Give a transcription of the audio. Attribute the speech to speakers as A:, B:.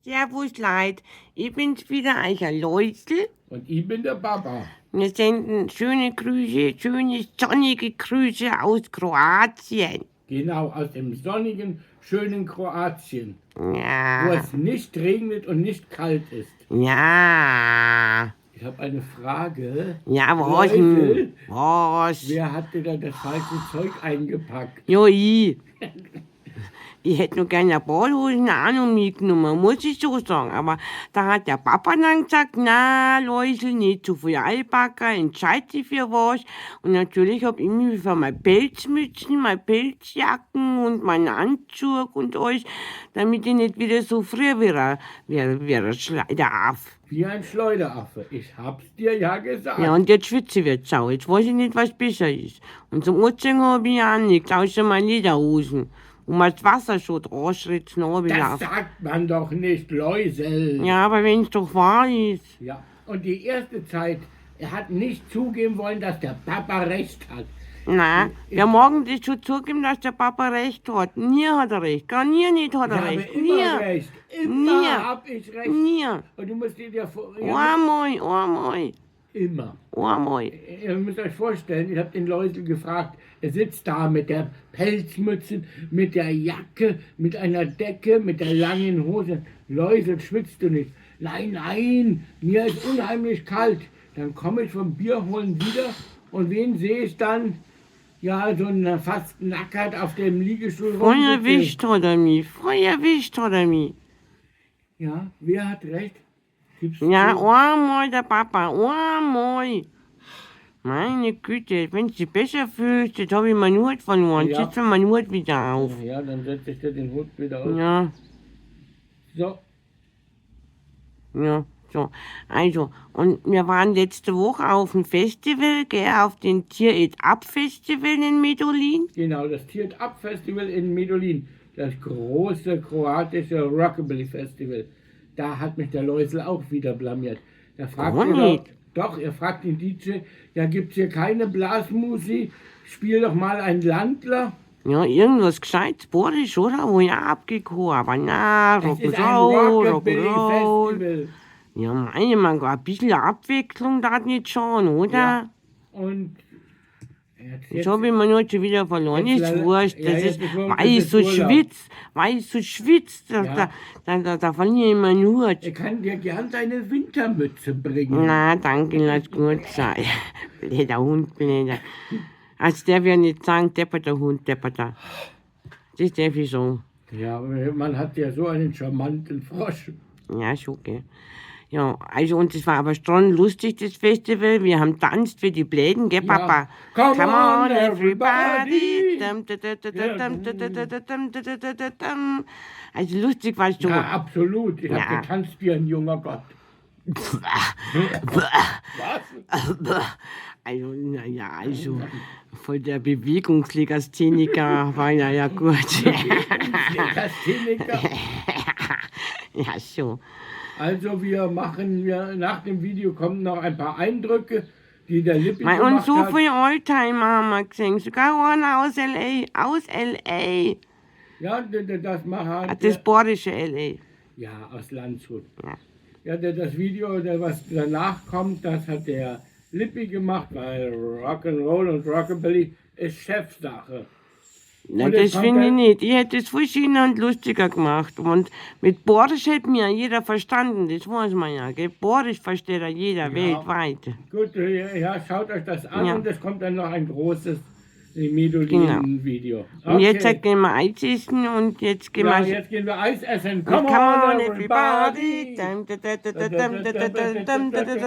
A: Servus Leid, ich bin's wieder, eicher Läusl.
B: Und ich bin der Papa.
A: Wir senden schöne Grüße, schöne sonnige Grüße aus Kroatien.
B: Genau, aus dem sonnigen, schönen Kroatien.
A: Ja.
B: Wo es nicht regnet und nicht kalt ist.
A: Ja.
B: Ich habe eine Frage.
A: Ja, was denn? Was?
B: Wer hat dir da das falsche Zeug eingepackt?
A: Ja, ich. Ich hätte noch gerne eine Badhosen auch noch mitgenommen, muss ich so sagen. Aber da hat der Papa dann gesagt, na, Läusl, nicht zu viel einpacken, entscheid dich für was. Und natürlich hab ich mich für meine Pelzmützen, meine Pelzjacken und meinen Anzug und alles, damit ich nicht wieder so früh wie ein Schleuderaffe.
B: Wie ein Schleuderaffe. Ich hab's dir ja gesagt.
A: Ja, und jetzt schwitze ich wie Sau. Jetzt weiß ich nicht, was besser ist. Und zum Anziehen hab ich auch nichts, außer meine Lederhosen. Und mir das Wasser schon anschritzen, hab ich
B: Das
A: auch.
B: sagt man doch nicht, Läusel.
A: Ja, aber wenn's doch wahr ist.
B: Ja, und die erste Zeit, er hat nicht zugeben wollen, dass der Papa recht hat.
A: Nein, wer mag das schon zugeben, dass der Papa recht hat? Nie hat er recht, gar nie nicht hat er
B: Ich habe
A: recht.
B: immer
A: Nie.
B: recht. Immer
A: Nie.
B: hab ich recht.
A: Nie.
B: Und du musst dir vor-, ja,
A: Einmal, einmal.
B: Immer.
A: Einmal.
B: Ihr müsst euch vorstellen, ich hab den Läusel gefragt, er sitzt da mit der Pelzmütze, mit der Jacke, mit einer Decke, mit der langen Hose. Läusel, schwitzt du nicht? Nein, nein, mir ist unheimlich kalt. Dann komme ich vom Bier holen wieder und wen sehe ich dann? Ja, so ein fast nackert auf dem Liegestuhl
A: Voll
B: rumsitzen.
A: erwischt hat er mich, voll erwischt hat er mich.
B: Ja, wer hat recht? Gibst
A: Ja,
B: du?
A: einmal der Papa, einmal. Meine Güte, wenn du dich besser fühlst, jetzt hab ich meinen Hut verloren.
B: Ja.
A: Setz mir meinen Hut wieder auf.
B: Ja, dann setz ich dir den Hut wieder auf.
A: Ja.
B: So.
A: Ja, so. Also, und wir waren letzte Woche auf dem Festival, gell, auf dem Tear It Up Festival in Medulin.
B: Genau, das Tear It Up Festival in Medulin, das große kroatische Rockabilly Festival. Da hat mich der Läusel auch wieder blamiert. Da fragt
A: Gar
B: er doch,
A: nicht.
B: doch, er fragt den DJ, ja, gibt's hier keine Blasmusik? Spiel doch mal einen Landler.
A: Ja, irgendwas Gescheites, Boris, oder? Wo ich auch abgekommen, aber na,
B: Es ist ein
A: Rock'n'Roll,
B: Rockabilly
A: Rock'n'Roll.
B: Festival.
A: Ja, meine, man, ein bisschen Abwechslung darf nicht schauen, oder?
B: Ja. Und jetzt,
A: Jetzt hab ich mir nur schon wieder verloren.
B: Jetzt
A: Ist
B: leider-
A: wurscht.
B: ja,
A: Das
B: jetzt
A: ist,
B: ist wurscht,
A: weil
B: das
A: ich
B: ist
A: so
B: Urlaub.
A: schwitz, weil ich so schwitz, da,
B: Ja.
A: da verliere ich meinen Hut.
B: Er kann dir gern deine Wintermütze bringen.
A: Na, danke, lass gut sein. Blöder Hund, blöder. Also darf ich ja nicht sagen, depperter Hund, depperter. Das darf ich sagen.
B: Ja, aber man hat ja so einen charmanten Frosch.
A: Ja, schon, gell. Ja, also und es war aber schon lustig, das Festival. Wir haben tanzt wie die Bläden, gell,
B: Ja.
A: Papa?
B: Come
A: Come
B: on,
A: on,
B: everybody.
A: everybody. Dum, da, da, da, da,
B: Ja.
A: dum, da, da, da, da, dum, da, da, da, da, dum. Also lustig war es schon.
B: Ja, absolut. Ich hab
A: Ja.
B: getanzt wie ein junger Gott. Was?
A: Also, naja, also voll der Bewegungslegastheniker war ja, ja gut.
B: Bewegungslegastheniker?
A: Ja, so.
B: Also wir machen, wir, nach dem Video kommen noch ein paar Eindrücke, die der Lippi
A: Mei, und
B: gemacht
A: so
B: hat.
A: viele Oldtimer haben wir gesehen, sogar einer aus L.A., aus L.A.
B: Ja, das macht
A: Ah, das bayerische L.A.
B: Ja, aus Landshut.
A: Ja.
B: Ja, das Video, was danach kommt, das hat der Lippi gemacht, weil Rock'n'Roll und Rockabilly ist Chefsache.
A: Na,
B: Und jetzt
A: das
B: kommt
A: finde ich
B: der
A: nicht. Ich hätte es viel schöner und lustiger gemacht. Und mit Boris hätte mir jeder verstanden, das weiß man ja. Gell? Boris versteht ja jeder
B: Ja.
A: weltweit.
B: Gut, ja, schaut euch das an
A: Ja.
B: und es kommt dann noch ein großes Medulin-Video.
A: Genau. Und jetzt
B: Okay.
A: gehen wir Eis essen und jetzt gehen
B: Ja,
A: wir
B: jetzt gehen wir Eis essen.
A: Und
B: Come
A: come
B: on,
A: on,
B: everybody!
A: everybody! Dum, da, da, da, da, dum, da, da, da, dum, da, da, da.